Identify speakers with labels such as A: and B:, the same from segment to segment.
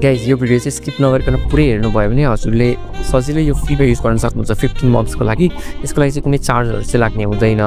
A: Guys यो video चाहिँ skip नगरिकन पुरै हेर्नुभयो भने हजुरले सजिलै यो फ्रीमा युज गर्न सक्नुहुन्छ 15 मन्थ्सको लागि। यसको लागि चाहिँ कुनै चार्जहरू चाहिँ लाग्ने हुँदैन।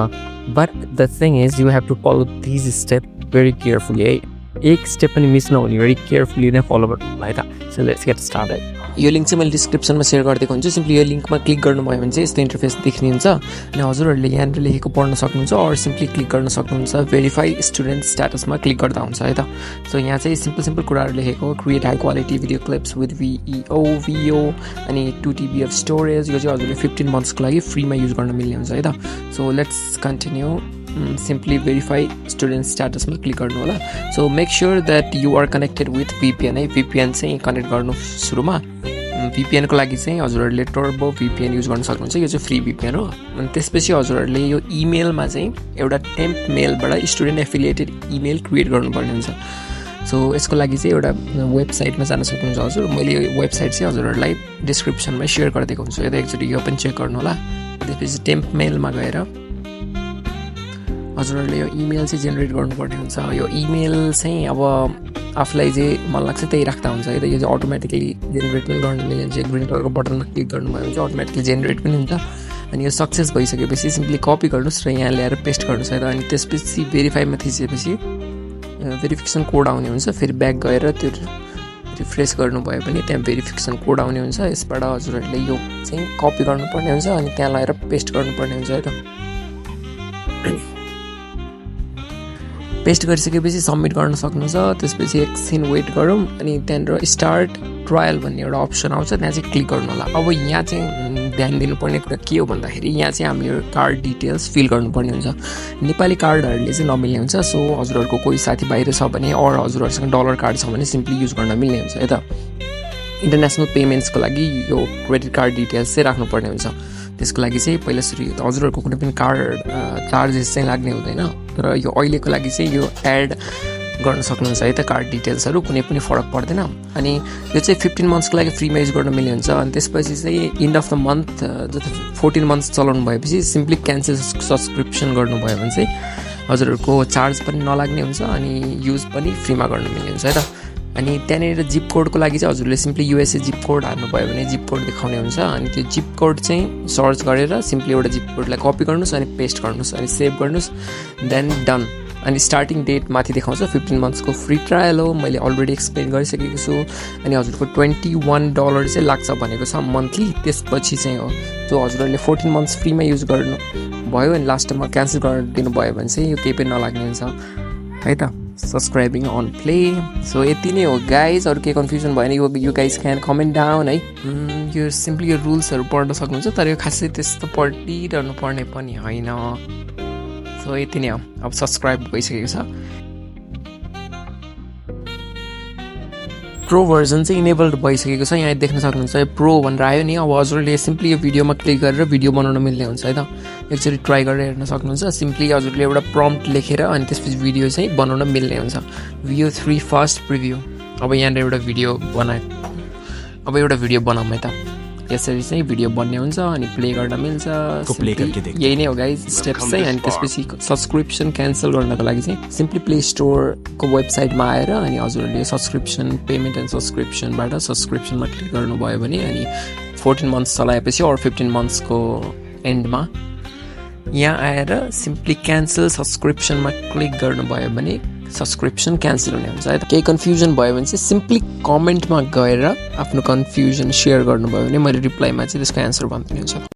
A: But the thing is you have to follow these step very carefully है। एक स्टेप पनि मिस नहुने भेरी केयरफुली नै फलो गर्नु होला है त। So let's get started. यो लिङ्क चाहिँ मैले डिस्क्रिप्सनमा सेयर गरिदिएको हुन्छु। सिम्पली यो लिङ्कमा क्लिक गर्नुभयो भने चाहिँ यस्तो इन्टरफेस देख्ने हुन्छ अनि हजुरहरूले यहाँनिर लेखेको पढ्न सक्नुहुन्छ अर सिम्पली क्लिक गर्न सक्नुहुन्छ। भेरिफाई स्टुडेन्ट स्ट्याटसमा क्लिक गर्दा हुन्छ है त। सो यहाँ चाहिँ सिम्पल कुराहरू लेखेको create high quality video clips with Veo अनि 2 TB अफ स्टोरेज। यो चाहिँ हजुरले 15 मन्थ्सको लागि फ्रीमा युज गर्न मिल्ने हुन्छ है त। So let's continue. Simply verify student स्ट्याटसमा क्लिक गर्नु होला। So make sure that you are connected with VPN है। VPN चाहिँ कनेक्ट गर्नु सुरुमा। VPN को लागि चाहिँ हजुरहरूले टर्बो VPN युज गर्न सक्नुहुन्छ। यो चाहिँ फ्री VPN हो। अनि त्यसपछि हजुरहरूले यो इमेलमा चाहिँ एउटा टेम्प मेलबाट स्टुडेन्ट एफिलिएटेड इमेल क्रिएट गर्नुपर्ने हुन्छ। सो यसको लागि चाहिँ एउटा वेबसाइटमा जान सक्नुहुन्छ हजुर। मैले यो वेबसाइट चाहिँ हजुरहरूलाई डिस्क्रिप्सनमा सेयर गरिदिएको हुन्छु। यता एकचोटि यो पनि चेक गर्नु होला। त्यसपछि टेम्प मेलमा गएर हजुरहरूले यो इमेल चाहिँ जेनेरेट गर्नुपर्ने हुन्छ। यो इमेल चाहिँ अब आफूलाई जे मन लाग्छ त्यही राख्दा हुन्छ है त। यो चाहिँ अटोमेटिकली जेनेरेट पनि गर्न मिल्ने हुन्छ। ग्रिन कलरको बटनमा क्लिक गर्नुभयो भने चाहिँ अटोमेटिकली जेनेरेट पनि हुन्छ। अनि यो सक्सेस भइसकेपछि सिम्पली कपी गर्नुहोस् र यहाँ ल्याएर पेस्ट गर्नुहोस् है त। अनि त्यसपछि भेरिफाईमा थिचेपछि भेरिफिकेसन कोड आउने हुन्छ। फेरि ब्याक गएर त्यो रिफ्रेस गर्नुभयो भने त्यहाँ भेरिफिकेसन कोड आउने हुन्छ। यसबाट हजुरहरूले यो चाहिँ कपी गर्नुपर्ने हुन्छ अनि त्यहाँ लगाएर पेस्ट गर्नुपर्ने हुन्छ है त। पेस्ट गरिसकेपछि सबमिट गर्न सक्नुहुन्छ। त्यसपछि एकछिन वेट गरौँ अनि त्यहाँनिर स्टार्ट ट्रायल भन्ने एउटा अप्सन आउँछ, त्यहाँ चाहिँ क्लिक गर्नु होला। अब यहाँ चाहिँ ध्यान दिनुपर्ने कुरा के हो भन्दाखेरि यहाँ चाहिँ हामीले कार्ड डिटेल्स फिल गर्नुपर्ने हुन्छ। नेपाली कार्डहरूले चाहिँ नमिल्ने हुन्छ। सो हजुरहरूको कोही साथी बाहिर छ भने अर हजुरहरूसँग डलर कार्ड छ भने सिम्पली युज गर्न मिल्ने हुन्छ है त। इन्टरनेसनल पेमेन्ट्सको लागि यो क्रेडिट कार्ड डिटेल्स चाहिँ राख्नुपर्ने हुन्छ। त्यसको लागि चाहिँ पहिला सुरु हजुरहरूको कुनै पनि कार्ड चार्जेस चाहिँ लाग्ने हुँदैन। तर यो अहिलेको लागि चाहिँ यो एड गर्न सक्नुहुन्छ है त कार्ड डिटेल्सहरू, कुनै पनि फरक पर्दैन। अनि यो चाहिँ 15 मन्थ्सको लागि फ्रीमा युज गर्न मिल्ने हुन्छ। अनि त्यसपछि चाहिँ इन्ड अफ द मन्थ जति 14 मन्थ्स चलाउनु भएपछि सिम्पली क्यान्सल सब्सक्रिप्सन गर्नुभयो भने चाहिँ हजुरहरूको चार्ज पनि नलाग्ने हुन्छ अनि युज पनि फ्रीमा गर्न मिल्ने हुन्छ है त। अनि त्यहाँनिर जिप कोडको लागि चाहिँ हजुरले सिम्पली USA जिप कोड हाल्नुभयो भने जिप कोड देखाउने हुन्छ। अनि त्यो जिप कोड चाहिँ सर्च गरेर सिम्पली एउटा जिप कोडलाई कपी गर्नुहोस् अनि पेस्ट गर्नुहोस् अनि सेभ गर्नुहोस्, देन डन। अनि स्टार्टिङ डेट माथि देखाउँछ 15 मन्थ्सको फ्री ट्रायल हो। मैले अलरेडी एक्सप्लेन गरिसकेको छु। अनि हजुरको $21 चाहिँ लाग्छ भनेको छ मन्थली। त्यसपछि चाहिँ हो जो हजुरहरूले 14 मन्थ्स फ्रीमा युज गर्नु भयो अनि लास्टमा क्यान्सल गरिदिनु भयो भने चाहिँ यो केही पनि नलाग्ने हुन्छ है त। Subscribing on play. सो यति नै हो गाइज। अरू केही कन्फ्युजन भयो भने you guys can comment down है। यो सिम्पली यो रुल्सहरू पढ्न सक्नुहुन्छ तर यो खासै त्यस्तो पढिरहनु पर्ने पनि होइन। सो यति नै हो। अब सब्सक्राइब भइसकेको छ। प्रो भर्जन चाहिँ इनेबल्ड भइसकेको छ। यहाँ देख्न सक्नुहुन्छ प्रो भनेर आयो नि। अब हजुरले सिम्पली यो भिडियोमा क्लिक गरेर भिडियो बनाउन मिल्ने हुन्छ है त। एकचोटि ट्राई गरेर हेर्न सक्नुहुन्छ। सिम्पली हजुरले एउटा प्रम्प्ट लेखेर अनि त्यसपछि भिडियो चाहिँ बनाउन मिल्ने हुन्छ। VO 3 first preview. अब यहाँनिर एउटा भिडियो बनाऊँ है त। यसरी चाहिँ भिडियो बन्ने हुन्छ अनि प्ले गर्न मिल्छ। यही नै हो गाइज स्टेप्स चाहिँ। अनि त्यसपछि सब्सक्रिप्सन क्यान्सल गर्नको लागि चाहिँ सिम्पली प्ले स्टोरको वेबसाइटमा आएर अनि हजुरहरूले सब्सक्रिप्सन पेमेन्ट एन्ड सब्सक्रिप्सनबाट सब्सक्रिप्सनमा क्लिक गर्नुभयो भने अनि 14 मन्थ्स चलाएपछि अर 15 मन्थ्सको एन्डमा यहाँ आएर सिम्पली क्यान्सल सब्सक्रिप्सनमा क्लिक गर्नुभयो भने सब्सक्रिप्सन क्यान्सल हुने हुन्छ है त। केही कन्फ्युजन भयो भने चाहिँ सिम्पली कमेन्टमा गएर आफ्नो कन्फ्युजन सेयर गर्नुभयो भने मैले रिप्लाईमा चाहिँ त्यसको एन्सर भनिदिने हुन्छ।